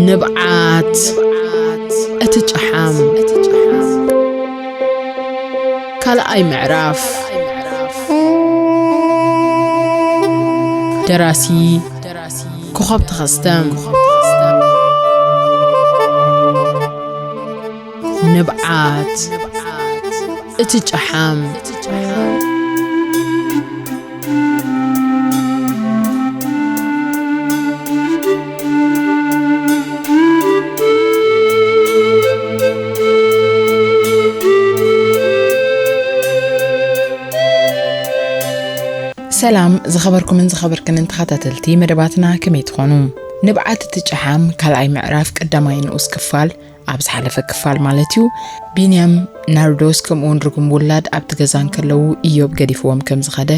ንብዓት እቲ ጨሓም ካልኣይ ምዕራፍ። ደራሲ ኮኸብ ተኸስተ። ንብዓት እቲ ጨሓም። ሰላም ዝኸበርኩምን ዝኸበርክንን ተኸታተልቲ መደባትና፣ ከመይ ትኾኑ? ንብዓት እቲ ጨሓም ካልኣይ ምዕራፍ ቀዳማይ ንኡስ ክፋል፣ ኣብ ዝሓለፈ ክፋል ማለት እዩ፣ ቢንያም ናርዶስ ከምኡውን ርጉም ውላድ ኣብቲ ገዛ እንከለዉ፣ ኢዮብ ገዲፍዎም ከም ዝኸደ፣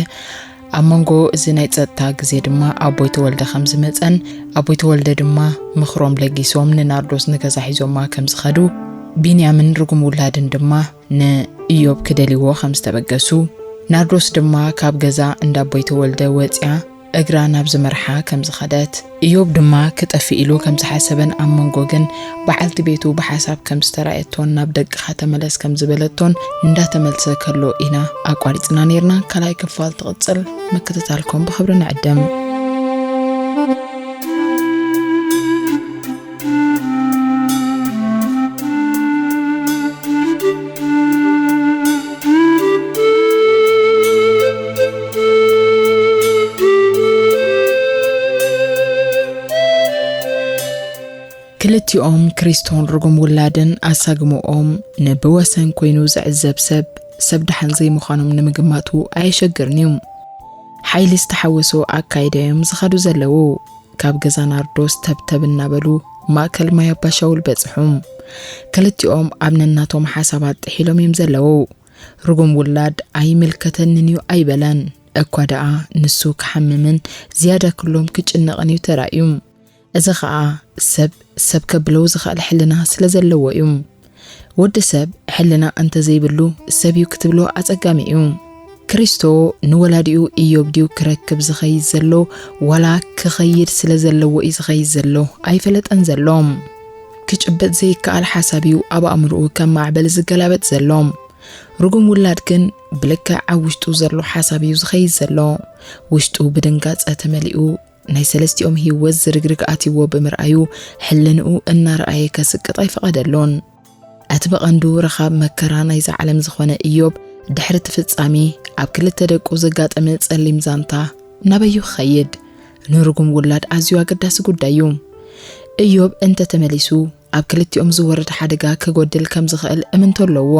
ኣብ መንጎ እዚ ናይ ጸጥታ ግዜ ድማ ኣቦይ ተወልደ ከም ዝመጸን ኣቦይ ተወልደ ድማ ምኽሮም ለጊሶም ንናርዶስ ንገዛ ሒዞማ ከም ዝኸዱ፣ ቢንያምን ርጉም ውላድን ድማ ንኢዮብ ክደልይዎ ከም ዝተበገሱ፣ ናርዶስ ድማ ካብ ገዛ እንዳ ኣቦይ ተወልደ ወጺኣ እግራ ናብ ዝመርሓ ከም ዝኸደት፣ ኢዮብ ድማ ክጠፍእ ኢሉ ከም ዝሓሰበን ኣብ መንጎ ግን በዓልቲ ቤቱ ብሓሳብ ከም ዝተራእየቶን ናብ ደቅኻ ተመለስ ከም ዝበለቶን እንዳተመልሰ ከሎ ኢና ኣቋሪጽና ነይርና። ካልኣይ ክፋል ትቕጽል፣ ምክትታልኩም ብኽብሪ ንዕድም። ክልቲኦም ክሪስቶን ርጉም ውላድን ኣሳግምኦም ንብወሰን ኮይኑ ዝዕዘብ ሰብ፣ ሰብ ደሓን ዘይምዃኖም ንምግማቱ ኣየሸግርን እዩ። ሓይሊ ዝተሓወሶ ኣካይዳ እዮም ዝኸዱ ዘለዉ። ካብ ገዛ ናርዶስ ተብተብ እናበሉ ማእከል ማይ ኣባ ሻውል በጽሑ። ክልቲኦም ኣብ ነናቶም ሓሳባት ጥሒሎም እዮም ዘለዉ። ርጉም ውላድ ኣይምልከተንን እዩ ኣይበለን። እኳ ደኣ ንሱ ክሓምምን ዝያዳ ክሎም ክጭነቕን እዩ ተራእዩ። እዚ ኸኣ ሰብ ሰብ ከብለው ዝኽእል ሕልና ስለ ዘለዎ እዩ። ወዲ ሰብ ሕልና እንተ ዘይብሉ ሰብ እዩ ክትብሎ ኣጸጋሚ እዩ። ክሪስቶ ንወላዲኡ ኢዮብ ድዩ ክረክብ ዝኸይድ ዘሎ ዋላ ክኸይድ ስለ ዘለዎ እዩ ዝኸይድ ዘሎ ኣይፈለጠን ዘሎ። ክጭበጥ ዘይከኣል ሓሳብ እዩ ኣብ ኣእምሮኡ ከም ማዕበል ዝገላበጥ ዘሎ። ርጉም ውላድ ግን ብልክዕ ኣብ ውሽጡ ዘሎ ሓሳብ እዩ ዝኸይድ ዘሎ። ውሽጡ ብድንጋጸ ተመሊኡ ናይ ሰለስቲኦም ህይወት ዝርግርግ ኣትይዎ ብምርኣዩ ሕልንኡ እናረኣየ ከስቅጥ ኣይፈቐደሉን። እቲ ብቐንዱ ረኻብ መከራ ናይዛ ዓለም ዝኾነ ኢዮብ ድሕሪ እቲ ፍጻሜ ኣብ ክልተ ደቁ ዘጋጠመ ጸሊም ዛንታ ናበዩ ክኸይድ ንርጉም ውላድ ኣዝዩ ኣገዳሲ ጉዳይ እዩ። ኢዮብ እንተተመሊሱ ኣብ ክልቲኦም ዝወርድ ሓደጋ ከጎድል ከም ዝኽእል እምንቶ ኣለዎ።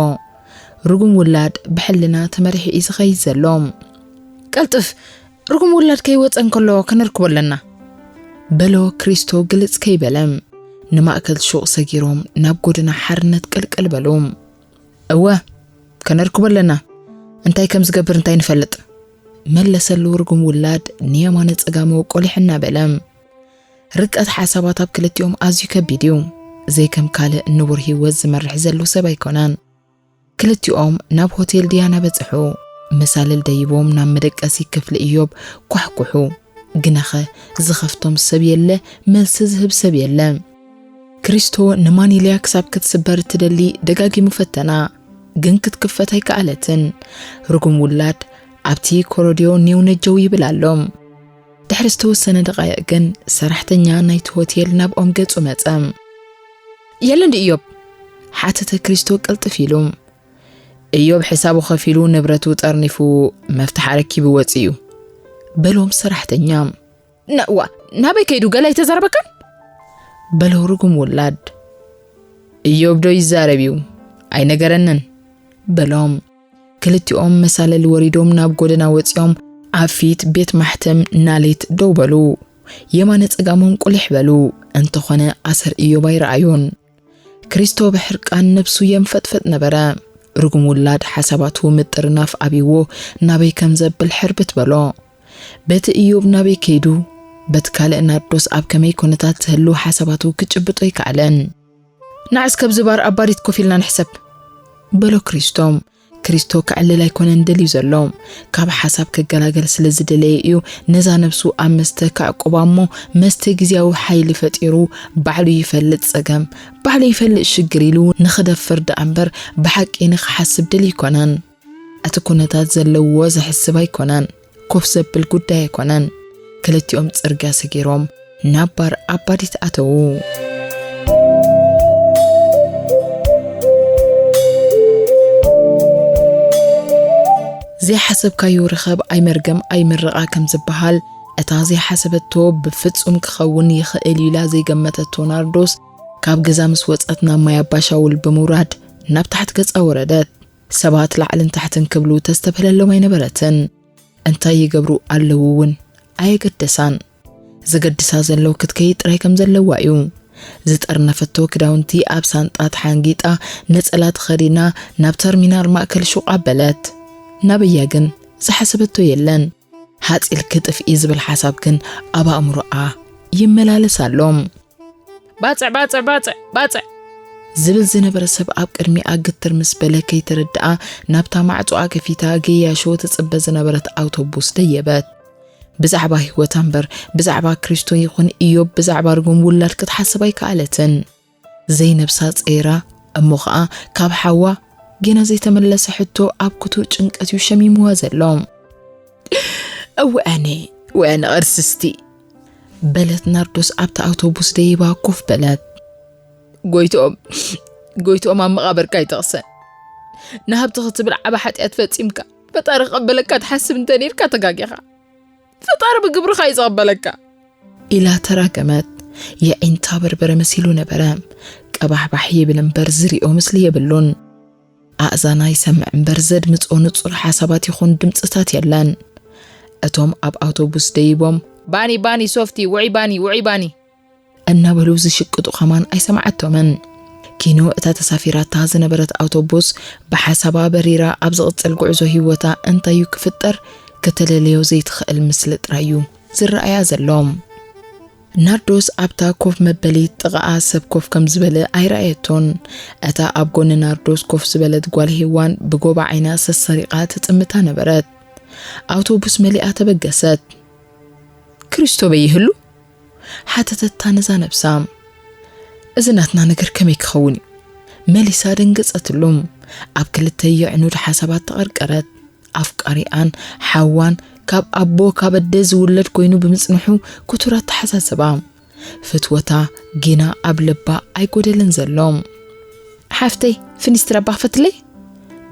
ርጉም ውላድ ብሕልና ተመሪሑ እዩ ዝኸይድ ዘሎ። ቀልጥፍ፣ ርጉም ውላድ ከይወጸ እንከሎ ከነርክቦ ኣለና። በሎ ክሪስቶ ግልጽ ከይበለ። ንማእከል ሹቕ ሰጊሮም ናብ ጎደና ሓርነት ቅልቅል በሉ። እወ፣ ከነርክቦ ኣለና። እንታይ ከም ዝገብር እንታይ ንፈልጥ። መለሰሉ ርጉም ውላድ ንየማነ ጸጋሙ ቆሊሕ እናበለ። ርቀት ሓሳባት ኣብ ክልቲኦም ኣዝዩ ከቢድ እዩ። ዘይከም ካልእ ንቡር ህይወት ዝመርሕ ዘሎ ሰብ ኣይኮነን። ክልቲኦም ናብ ሆቴል ዲያና በጽሑ። መሳልል ደይቦም ናብ መደቀሲ ክፍሊ ኢዮብ ኳሕኩሑ። ግናኸ ዝኸፍቶም ሰብ የለ፣ መልሲ ዝህብ ሰብ የለ። ክሪስቶ ንማኒልያ ክሳብ ክትስበር እትደሊ ደጋጊሙ ፈተና፣ ግን ክትክፈት ኣይከኣለትን። ርጉም ውላድ ኣብቲ ኮሮድዮ ኔው ነጀው ይብል ኣሎ። ድሕሪ ዝተወሰነ ደቓይቕ ግን ሰራሕተኛ ናይቲ ሆቴል ናብኦም ገጹ መጸ። የለን ድዩ ኢዮብ? ሓተተ ክሪስቶ ቅልጥፍ ኢሉ። ኢዮብ ሕሳቡ ከፊሉ ንብረቱ ጠርኒፉ መፍትሕ ኣረኪቡ ወጺኡ እዩ። በሎም ሰራሕተኛ። ነእዋ፣ ናበይ ከይዱ ገለ ኣይተዛረበካን? በሎ ርጉም ውላድ። ኢዮብ ዶ ይዛረብ እዩ? ኣይነገረንን። በሎም። ክልቲኦም መሳለል ወሪዶም ናብ ጎደና ወጺኦም ኣብ ፊት ቤት ማሕተም ናሌት ደው በሉ። የማነ ጸጋሞም ቁሊሕ በሉ። እንተኾነ ኣሰር ኢዮብ ኣይረኣዩን። ክሪስቶ ብሕርቃን ነብሱ የንፈጥፈጥ ነበረ። ርጉም ውላድ ሓሳባቱ ምጥርናፍ ኣብይዎ ናበይ ከም ዘብል ሕርብት በሎ። በቲ ኢዮብ ናበይ ከይዱ፣ በቲ ካልእ ናርዶስ ኣብ ከመይ ኩነታት ትህሉ ሓሳባቱ ክጭብጦ ኣይከኣለን። ንዓስ ከብዚ ባር ኣብ ባሪት ኮፍ ኢልና ንሕሰብ፣ በሎ ክሪስቶ። ክሪስቶ ከዕልል ኣይኮነን ደልዩ ዘሎ። ካብ ሓሳብ ከገላገል ስለ ዝደለየ እዩ ነዛ ነብሱ ኣብ መስተ ከዕቁባ እሞ፣ መስተ ግዜያዊ ሓይሊ ፈጢሩ፣ ባዕሉ ይፈልጥ ጸገም፣ ባዕሉ ይፈልጥ ሽግር ኢሉ ንኽደፍር ደኣ እምበር፣ ብሓቂ ንኽሓስብ ደልዩ ኣይኮነን። እቲ ኩነታት ዘለዎ ዘሕስብ ኣይኮነን። ኮፍ ዘብል ጉዳይ ኣይኮነን። ክልቲኦም ጽርግያ ሰጊሮም ናብ ባር ኣባዲት ኣተዉ። ዘይሓሰብካዮ ርኸብ ኣይመርገም ኣይምርቓ ከም ዝበሃል፣ እታ ዘይሓሰበቶ ብፍጹም ክኸውን ይኽእል ኢላ ዘይገመተቶ ናርዶስ፣ ካብ ገዛ ምስ ወጸት ናብ ማይ ኣባሻውል ብምውራድ ናብ ታሕቲ ገጻ ወረደት። ሰባት ላዕልን ታሕትን ክብሉ ተስተብህለሎም ኣይነበረትን። እንታይ ይገብሩ ኣለዉ እውን ኣየገደሳን። ዘገድሳ ዘሎ ክትከይድ ጥራይ ከም ዘለዋ እዩ። ዝጠርነፈቶ ክዳውንቲ ኣብ ሳንጣ ተሓንጊጣ፣ ነጸላ ተኸዲና ናብ ተርሚናል ማእከል ሹቕ ኣበለት። ናበያ ግን ዝሓሰበቶ የለን። ሃጺ ኢልኪ ጥፍኢ ዝብል ሓሳብ ግን ኣብ ኣእምሮኣ ይመላለስ ኣሎ። "ባጽዕ፣ ባጽዕ፣ ባጽዕ፣ ባጽዕ!" ዝብል ዝነበረ ሰብ ኣብ ቅድሚኣ ግትር ምስ በለ ከይተረድኣ፣ ናብታ ማዕጾኣ ከፊታ ገያሾ ትጽበ ዝነበረት ኣውቶቡስ ደየበት። ብዛዕባ ህይወታ እምበር፣ ብዛዕባ ክሪስቶ ይኹን ኢዮብ፣ ብዛዕባ ርጉም ውላድ ክትሓስብ ኣይከኣለትን። ዘይነብሳ ጸይራ፣ እሞ ኸኣ ካብ ሓዋ ጌና ዘይተመለሰ ሕቶ ኣብ ክቱር ጭንቀት እዩ ሸሚምዋ ዘሎ። "እወ ኣነ፣ እወ ኣነ ቅርስስቲ!" በለት ናርዶስ ኣብታ ኣውቶቡስ ደይባ ኮፍ በለት። "ጎይትኦም፣ ጎይትኦም ኣብ መቓብርካ ኣይጠቕሰን። ንሃብቲ ክትብል ዓቢ ሓጢኣት ፈጺምካ፣ ፈጣሪ ክቕበለካ ትሓስብ እንተ ነይርካ ተጋጊኻ። ፈጣሪ ብግብርኻ እዩ ዝቕበለካ!" ኢላ ተራገመት። የዒንታ በርበረ መሲሉ ነበረ። ቀባሕባሕ ይብል እምበር ዝሪኦ ምስሊ የብሉን። ኣእዛና ይሰምዕ እምበር ዘድምጾ ንጹር ሓሳባት ይኹን ድምጽታት የለን። እቶም ኣብ ኣውቶቡስ ደይቦም፣ "ባኒ፣ ባኒ፣ ሶፍቲ፣ ውዒ ባኒ፣ ውዒ ባኒ!" እናበሉ ዝሽቅጡ ከማን ኣይሰምዓቶምን። ኪኖ እታ ተሳፊራታ ዝነበረት ኣውቶቡስ ብሓሳባ በሪራ ኣብ ዝቕጽል ጉዕዞ ህይወታ እንታይ እዩ ክፍጠር ከተለለዮ ዘይትኽእል ምስሊ ጥራይ እዩ ዝረኣያ ዘሎ። ናርዶስ ኣብታ ኮፍ መበሊት ጥቓኣ ሰብ ኮፍ ከም ዝበለ ኣይረኣየቶን። እታ ኣብ ጎኒ ናርዶስ ኮፍ ዝበለት ጓል ሄዋን ብጎባ ዓይና ሰሰሪቓ ትጥምታ ነበረት። ኣውቶቡስ መሊኣ ተበገሰት። "ክሪስቶ በይ ይህሉ?" ሓተተታ ነዛ ነብሳ። "እዚ ናትና ነገር ከመይ ክኸውን እዩ?" መሊሳ ደንገጸትሉ። ኣብ ክልተ የዕኑድ ሓሳባት ተቐርቀረት። ኣፍቃሪኣን ሓዋን ካብ ኣቦ ካብ ኣደ ዝውለድ ኮይኑ ብምጽንሑ ክቱር ኣተሓሳስባ። ፍትወታ ጌና ኣብ ልባ ኣይጎደለን ዘሎ። "ሓፍተይ፣ ፍኒስትራ እባ ክፈትለይ?"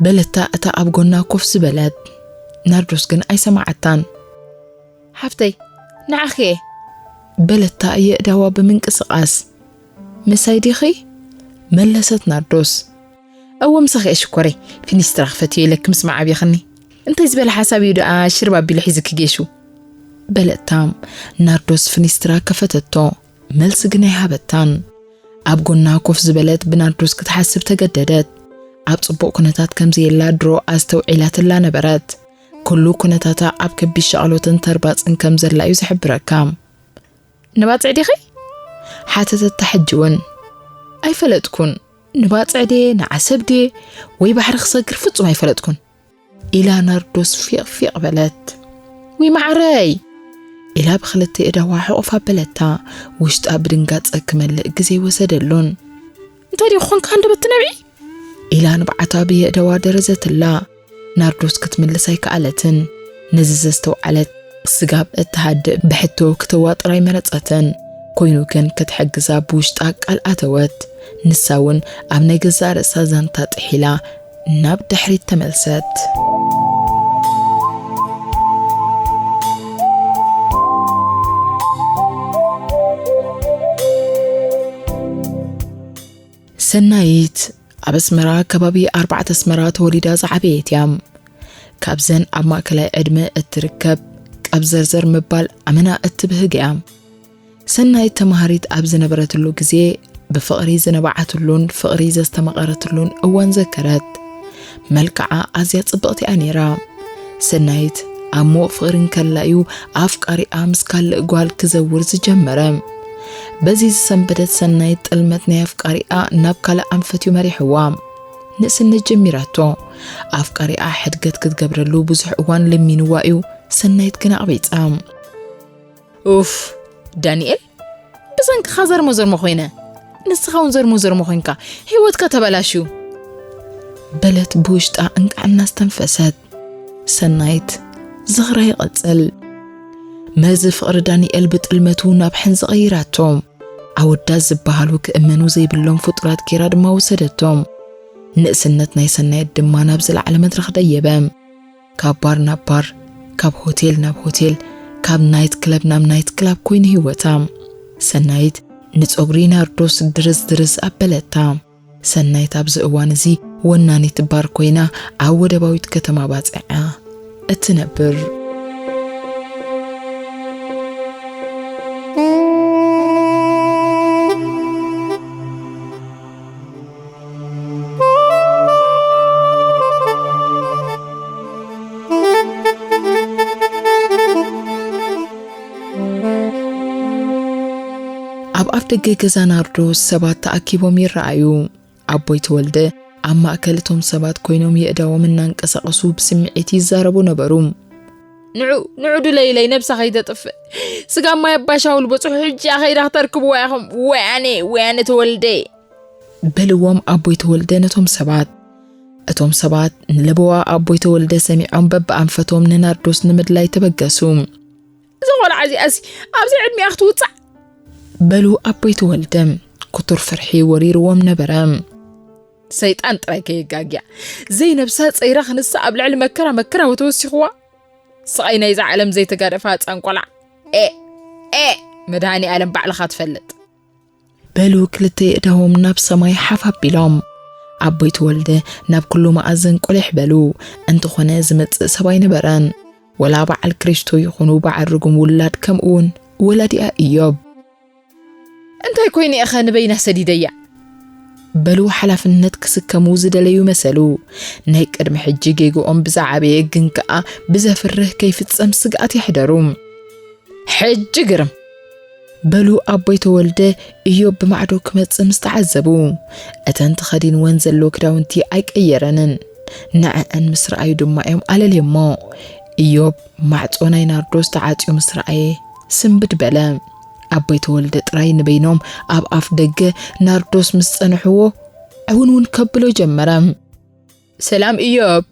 በለታ እታ ኣብ ጎና ኮፍ ዝበለት። ናርዶስ ግን ኣይሰማዓታን። "ሓፍተይ፣ ንዓኺ እየ!" በለታ የእዳዋ ብምንቅስቓስ። "ምሳይ ዲኺ?" መለሰት ናርዶስ። "እወ፣ ምሳኺ እየ ሽኮረይ። ፊኒስትራ ክፈትዮ ኢለኪ ምስ መዓብየኽኒ። እንታይ ዝበለ ሓሳብ እዩ ደኣ ሽርብ ኣቢሉ ሒዝኪ ጌሹ?" በለታ። ናርዶስ ፊኒስትራ ከፈተቶ። መልሲ ግን ኣይሃበታን። ኣብ ጎና ኮፍ ዝበለት ብናርዶስ ክትሓስብ ተገደደት። ኣብ ጽቡቕ ኩነታት ከም ዘየላ ድሮ ኣስተውዒላትላ ነበረት። ኩሉ ኩነታታ ኣብ ከቢድ ሻቕሎትን ተርባጽን ከም ዘላ እዩ ዝሕብረካ። "ንባጽዕ ዲኺ?" ሓተተታ ሕጂ እውን። "ኣይፈለጥኩን። ንባጽዕ ድየ፣ ንዓሰብ ድየ፣ ወይ ባሕሪ ክሰግር ፍጹም ኣይፈለጥኩን።" ኢላ ናርዶስ ፊቕ ፊቕ በለት። "ወይ መዓረይ!" ኢላ ብኽልተ የእዳዋ ሕቑፍ ኣበለታ። ውሽጣ ብድንጋጸ ክመልእ ግዜ ወሰደሉን። "እንታይ ዲኺ ኮንካ ሃንደበት ትነብዒ?" ኢላ ንብዓታ ብየእዳዋ ደረዘትላ። ናርዶስ ክትምልስ ኣይከኣለትን። ነዚ ዘስተውዓለት ስጋብ እትሃድእ ብሕቶ ክተዋጥራ ኣይመረጸትን። ኮይኑ ግን ክትሕግዛ ብውሽጣ ቃል ኣተወት። ንሳ እውን ኣብ ናይ ገዛእ ርእሳ ዛንታ ጥሒላ ናብ ድሕሪት ተመልሰት። ሰናይት ኣብ ኣስመራ ከባቢ ኣርባዕተ ኣስመራ ተወሊዳ ዝዓበየት እያ። ካብዘን ኣብ ማእከላይ ዕድመ እትርከብ፣ ቀብዘርዘር ምባል ኣመና እትብህግ እያ። ሰናይት ተማሃሪት ኣብ ዝነበረትሉ ግዜ፣ ብፍቕሪ ዝነባዓትሉን ፍቕሪ ዘስተማቐረትሉን እዋን ዘከረት። መልክዓ ኣዝያ ጽብቕቲ እያ ነይራ። ሰናይት ኣብ ምዉቕ ፍቕሪ እንከላ እዩ ኣፍቃሪኣ ምስ ካልእ ጓል ክዘውር ዝጀመረ። በዚ ዝሰንበደት ሰናይት ጥልመት ናይ ኣፍቃሪኣ ናብ ካልእ ኣንፈት እዩ መሪሕዋ። ንእስነት ጀሚራቶ። ኣፍቃሪኣ ሕድገት ክትገብረሉ ብዙሕ እዋን ለሚንዋ እዩ። ሰናይት ግን ኣቕቢጻ። ኡፍ፣ ዳንኤል፣ ብሰንክኻ ዘርሞ ዘርሞ ኮይነ። ንስኻ እውን ዘርሞ ዘርሞ ኮይንካ፣ ህይወትካ ተበላሽዩ። በለት ብውሽጣ እንቃዕ እናስተንፈሰት። ሰናይት ዝኽራ ይቐጽል። መዚ ፍቕሪ ዳንኤል ብጥልመቱ ናብ ሕንዚ ቀይራቶ። ኣወዳት ዝበሃሉ ክእመኑ ዘይብሎም ፍጡራት ጌራ ድማ ወሰደቶም። ንእስነት ናይ ሰናይት ድማ ናብ ዝለዓለ መድረኽ ደየበ። ካብ ባር ናብ ባር፣ ካብ ሆቴል ናብ ሆቴል፣ ካብ ናይት ክለብ ናብ ናይት ክላብ ኮይኑ ህይወታ። ሰናይት ንጸጉሪ ናርዶስ ድርዝ ድርዝ ኣበለታ። ሰናይት ኣብዚ እዋን እዚ ወናኒት ባር ኮይና ኣብ ወደባዊት ከተማ ባጽዓ እትነብር። ኣብ ኣፍ ደገ ገዛ ናርዶስ ሰባት ተኣኪቦም ይረኣዩ። ኣቦይ ተወልደ ኣብ ማእከል እቶም ሰባት ኮይኖም የእዳዎም እናንቀሳቐሱ ብስምዒት ይዛረቡ ነበሩ። "ንዑ፣ ንዑ ድለይለይ ነብሳ ከይተጥፍእ። ስጋ ማይ ኣባሻውል በጽሑ፣ ሕጂ እያ ከይዳ ክተርክብዋ ኢኹም። ወያኔ፣ ወያኔ ተወልደ!" በልዎም ኣቦይ ተወልደ ነቶም ሰባት። እቶም ሰባት ንለበዋ ኣቦይ ተወልደ ሰሚዖም በብኣንፈቶም ንናርዶስ ንምድላይ ተበገሱ። "እዛ ቆልዓ እዚኣሲ ኣብዚ ዕድሚኣ ክትውጻዕ?" በሉ ኣቦይ ተወልደ። ክቱር ፍርሒ ወሪርዎም ነበረ። "ሰይጣን ጥራይ ከየጋግያ። ዘይነብሳ ጸይራ ክንሳ ኣብ ልዕሊ መከራ መከራ ወተወሲኽዋ። ስቓይ ናይዛ ዓለም ዘይተጋደፋ ህጻን ቆልዓ። ኤ፣ ኤ፣ መድሃኒ ኣለም ባዕልኻ ትፈልጥ." በሉ ክልተ የእዳዎም ናብ ሰማይ ሓፍ ኣቢሎም። ኣቦይ ተወልደ ናብ ኩሉ መኣዝን ቁሊሕ በሉ። እንተኾነ ዝመጽእ ሰብ ኣይነበረን። ወላ በዓል ክሪስቶ ይኹኑ በዓል ርጉም ውላድ ከምኡ እውን ወላዲኣ ኢዮብ። "እንታይ ኮይነ ኢኸ ንበይና ሰዲደያ?" በሉ ሓላፍነት ክስከሙ ዝደለዩ መሰሉ። ናይ ቅድሚ ሕጂ ጌግኦም ብዝዓበየ ግን ከኣ ብዘፍርህ ከይፍጸም ስግኣት የሕደሩ። "ሕጂ ግርም!" በሉ ኣቦይ ተወልደ ኢዮብ ብማዕዶ ክመጽእ ምስ ተዓዘቡ። እተን ተኸዲንወን ዘሎ ክዳውንቲ ኣይቀየረንን። ንዕአን ምስ ረኣዩ ድማ እዮም ኣለልየሞ። ኢዮብ ማዕጾ ናይ ናርዶስ ተዓጽዩ ምስ ረኣየ ስንብድ በለ። ኣቦይ ተወልደ ጥራይ ንበይኖም ኣብ ኣፍ ደገ ናርዶስ ምስ ጸንሕዎ ዕውንውን ከብሎ ጀመረ። "ሰላም ኢዮብ!"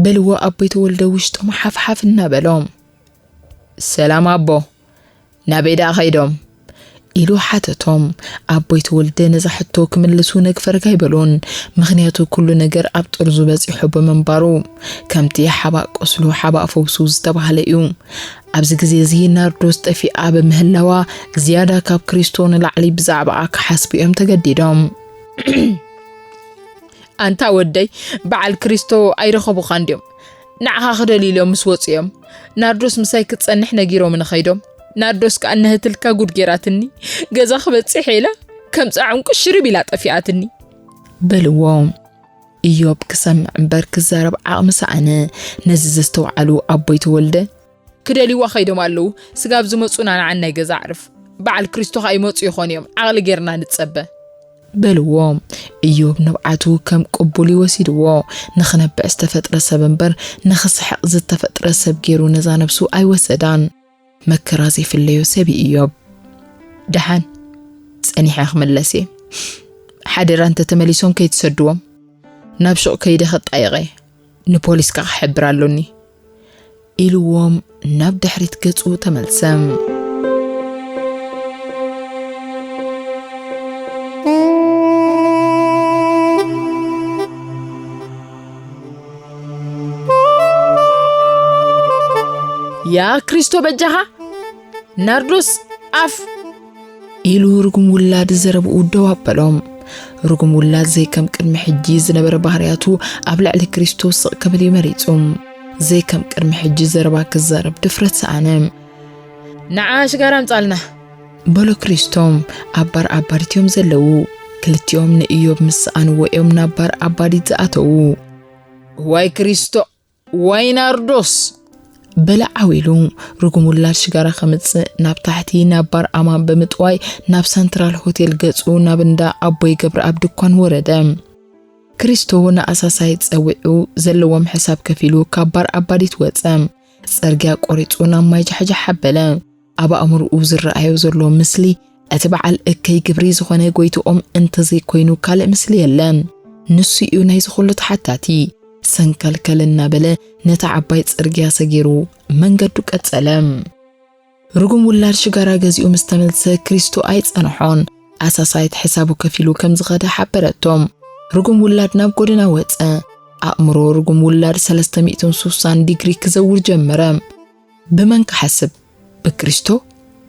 በልዎ ኣቦይ ተወልደ ውሽጦም ሓፍሓፍ እናበሎም። "ሰላም ኣቦ፣ ናበይ ደኣ ኸይዶም?" ኢሉ ሓተቶም። ኣቦይ ተወልደ ነዛ ሕቶ ክምልሱ ነግፈርግ ኣይበሉን። ምኽንያቱ ኩሉ ነገር ኣብ ጥርዙ በጺሑ ብምንባሩ፣ ከምቲ ሓባእ ቁስሉ ሓባእ ፈውሱ ዝተባህለ እዩ። ኣብዚ ግዜ እዚ ናርዶስ ጠፊኣ ብምህላዋ ዝያዳ ካብ ክሪስቶ ንላዕሊ ብዛዕባኣ ክሓስቡ እዮም ተገዲዶም። "ኣንታ ወደይ፣ በዓል ክሪስቶ ኣይረኸቡኻን ድዮም? ንዓኻ ክደልዩ ኢሎም ምስ ወጹ እዮም። ናርዶስ ምሳይ ክትጸንሕ ነጊሮምኒ ኸይዶም። ናርዶስ ከኣ ነህትልካ ጉድ ጌራትኒ። ገዛ ክበጽሕ ኢላ ከም ጻዕንቁ ሽርብ ኢላ ጠፊኣትኒ" በልዎ። ኢዮብ ክሰምዕ እምበር ክዛረብ ዓቕሚ ሰኣነ። ነዚ ዘስተውዓሉ ኣቦይ ተወልደ፣ "ክደልይዋ ኸይዶም ኣለዉ። ስጋብ ዝመጹ ናንዓን ናይ ገዛ ኣዕርፍ። በዓል ክሪስቶ ኸኣ ይመጹ ይኾኑ እዮም። ዓቕሊ ጌርና ንጸበ" በልዎ። ኢዮብ ንብዓቱ ከም ቅቡል ይወሲድዎ። ንኽነብዕ ዝተፈጥረ ሰብ እምበር ንኽስሕቕ ዝተፈጥረ ሰብ ገይሩ ነዛ ነብሱ ኣይወሰዳን። መከራ ዘይፍለዮ ሰብ እዩ ኢዮብ። "ደሓን ጸኒሐ ክምለስ እየ። ሓደራ እንተ ተመሊሶም ከይትሰድዎም። ናብ ሹቕ ከይደ ከጣይቐ፣ ንፖሊስ ከኣ ክሕብር ኣሎኒ" ኢልዎም ናብ ድሕሪት ገጹ ተመልሰ። "ያ ክሪስቶ በጃኻ፣ ናርዶስ ኣፍ!" ኢሉ ርጉም ውላድ ዘረብኡ ደው ኣበሎም። ርጉም ውላድ ዘይከም ቅድሚ ሕጂ ዝነበረ ባህርያቱ ኣብ ልዕሊ ክሪስቶ ስቕ ክብል እዩ መሪጹ። ዘይከም ቅድሚ ሕጂ ዘረባ ክዛረብ ድፍረት ሰኣነ። "ንዓ ሽጋራ ኣምጻልና!" በሎ ክሪስቶ። ኣብ ባር ኣባዲት እዮም ዘለዉ። ክልቲኦም ንኢዮብ ምስ ሰኣንዎ እዮም ናብ ባር ኣባዲት ዝኣተዉ። "ዋይ ክሪስቶ፣ ዋይ ናርዶስ!" በለ ዓው ኢሉ። ርጉም ውላድ ሽጋራ ከምጽእ ናብ ታሕቲ ናብ ባር ኣማን ብምጥዋይ ናብ ሰንትራል ሆቴል ገጹ ናብ እንዳ ኣቦይ ገብረኣብ ድኳን ወረደ። ክሪስቶ ንኣሳሳይ ጸዊዑ ዘለዎም ሕሳብ ከፊሉ ካብ ባር ኣባዲት ወጸ። ጸርግያ ቆሪጹ ናብ ማይ ጃሕጃሕ ኣበለ። ኣብ ኣእምርኡ ዝረኣዮ ዘሎ ምስሊ እቲ በዓል እከይ ግብሪ ዝኾነ ጎይትኦም እንተዘይኮይኑ ካልእ ምስሊ የለን። ንሱ እዩ ናይዚ ኩሉ ተሓታቲ። ሰንከልከል እናበለ ነታ ዓባይ ጽርግያ ሰጊሩ መንገዱ ቀጸለ። ርጉም ውላድ ሽጋራ ገዚኡ ምስ ተመልሰ ክሪስቶ ኣይጸንሖን። ኣሳሳይት ሕሳቡ ከፊሉ ከም ዝኸደ ሓበረቶም። ርጉም ውላድ ናብ ጎደና ወጸ። ኣእምሮ ርጉም ውላድ ሰለስተ ሚእትን ሱሳን ዲግሪ ክዘውር ጀመረ። ብመን ክሓስብ? ብክሪስቶ?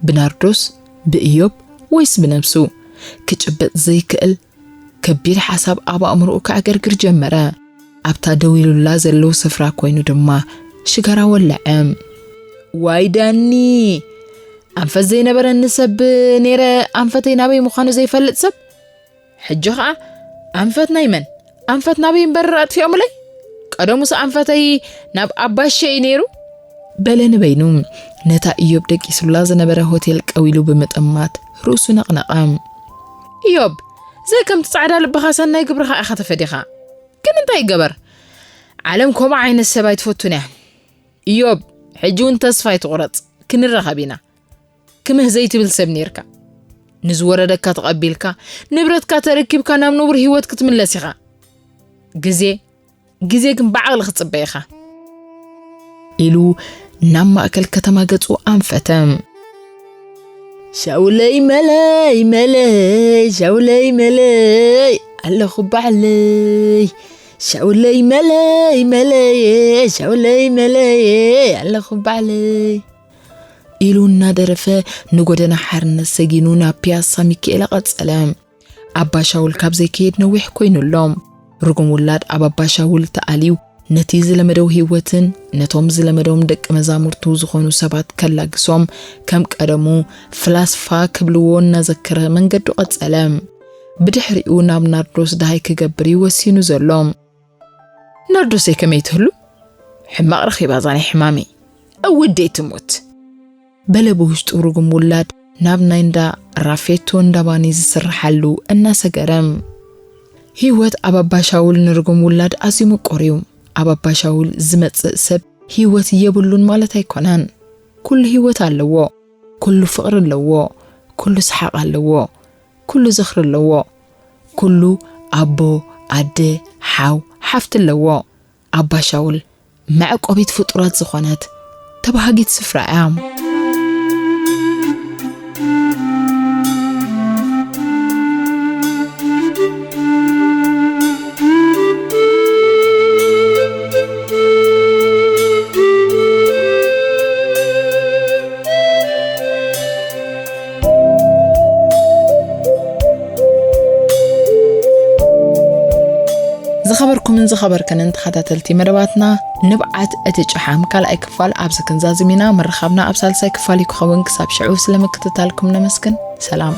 ብናርዶስ? ብእዮብ? ወይስ ብነብሱ? ክጭበጥ ዘይክእል ከቢድ ሓሳብ ኣብ ኣእምሮኡ ከዕገርግር ጀመረ። ኣብታ ደው ኢሉላ ዘለዉ ስፍራ ኮይኑ ድማ ሽጋራ ወለዐ። ዋይ ዳኒ! ኣንፈት ዘይነበረኒ ሰብ ነይረ፣ ኣንፈተይ ናበይ ምዃኑ ዘይፈልጥ ሰብ? ሕጂ ኸኣ ኣንፈት ናይ መን? ኣንፈት ናበይ እምበር ኣጥፊኦምለይ? ቀደሙስ ኣንፈተይ ናብ ኣባሸ እዩ ነይሩ። በለ ንበይኑ። ነታ እዮብ ደቂሱላ ዝነበረ ሆቴል ቀው ኢሉ ብምጥማት ርእሱ ነቕነቐ። እዮብ፣ ዘይ ከምቲ ጻዕዳ ልብኻ ሰናይ ግብርኻ ኢኻ ተፈዲኻ። ግን እንታይ ይገበር? ዓለም ከምኡ ዓይነት ሰብ ኣይትፈቱን እያ። እዮብ፣ ሕጂ እውን ተስፋ ኣይትቑረጽ። ክንራኸብ ኢና። ክምህ ዘይትብል ሰብ ነይርካ። ንዝወረደካ ተቐቢልካ፣ ንብረትካ ተረኪብካ ናብ ንቡር ህይወት ክትምለስ ኢኻ። ግዜ፣ ግዜ ግን ብዓቕሊ ክትጽበ ኢኻ። ኢሉ ናብ ማእከል ከተማ ገጹ ኣንፈተ። ሻውለይ መለይ መለይ፣ ሻውለይ መለይ፣ ኣለኹ ባዕለይ። ሻውለይ መለይ መለይ፣ ሻውለይ መለይ፣ ኣለኹ ባዕለይ። ኢሉ እናደረፈ ንጎደና ሓርነት ሰጊኑ ናብ ፒያሳ ሚካኤል ቀጸለ። ኣባ ሻውል ካብ ዘይከይድ ነዊሕ ኮይኑ ኣሎ። ርጉም ውላድ ኣብ ኣባ ሻውል ተኣልዩ ነቲ ዝለመደው ህይወትን ነቶም ዝለመደዎም ደቂ መዛሙርቱ ዝኾኑ ሰባት ከላግሶም ከም ቀደሙ ፍላስፋ ክብልዎ እናዘከረ መንገዱ ቀጸለ። ብድሕሪኡ ናብ ናርዶስ ደሃይ ክገብር እዩ ወሲኑ ዘሎ። ናርዶሰይ ከመይ ትህሉ? ሕማቕ ረኺባ እዛ ናይ ሕማመይ። እውደይ ትሙት። በለ ብውሽጡ ርጉም ውላድ ናብ ናይ እንዳ ራፌቶ እንዳ ባኒ ዝስርሓሉ እናሰገረ። ህይወት ኣብ ኣባ ሻውል ንርጉም ውላድ ኣዝዩ ምቁር እዩ። ኣብ ኣባ ሻውል ዝመጽእ ሰብ ህይወት የብሉን ማለት ኣይኮነን። ኩሉ ህይወት ኣለዎ። ኩሉ ፍቕሪ ኣለዎ። ኩሉ ሰሓቕ ኣለዎ። ኩሉ ዝኽሪ ኣለዎ። ኩሉ ኣቦ፣ ኣደ፣ ሓው፣ ሓፍቲ ኣለዎ። ኣባ ሻውል መዕቆቢት ፍጡራት ዝኾነት ተባሃጊት ስፍራ እያ። ዝኸበርኩምን ዝኸበርክንን ተኸታተልቲ መደባትና፣ ንብዓት እቲ ጨሓም ካልኣይ ክፋል ኣብዚ ክንዛዝም ኢና። ምርኻብና ኣብ ሳልሳይ ክፋል እዩ ክኸውን። ክሳብ ሽዑ ስለ ምክትታልኩም ነመስግን። ሰላም።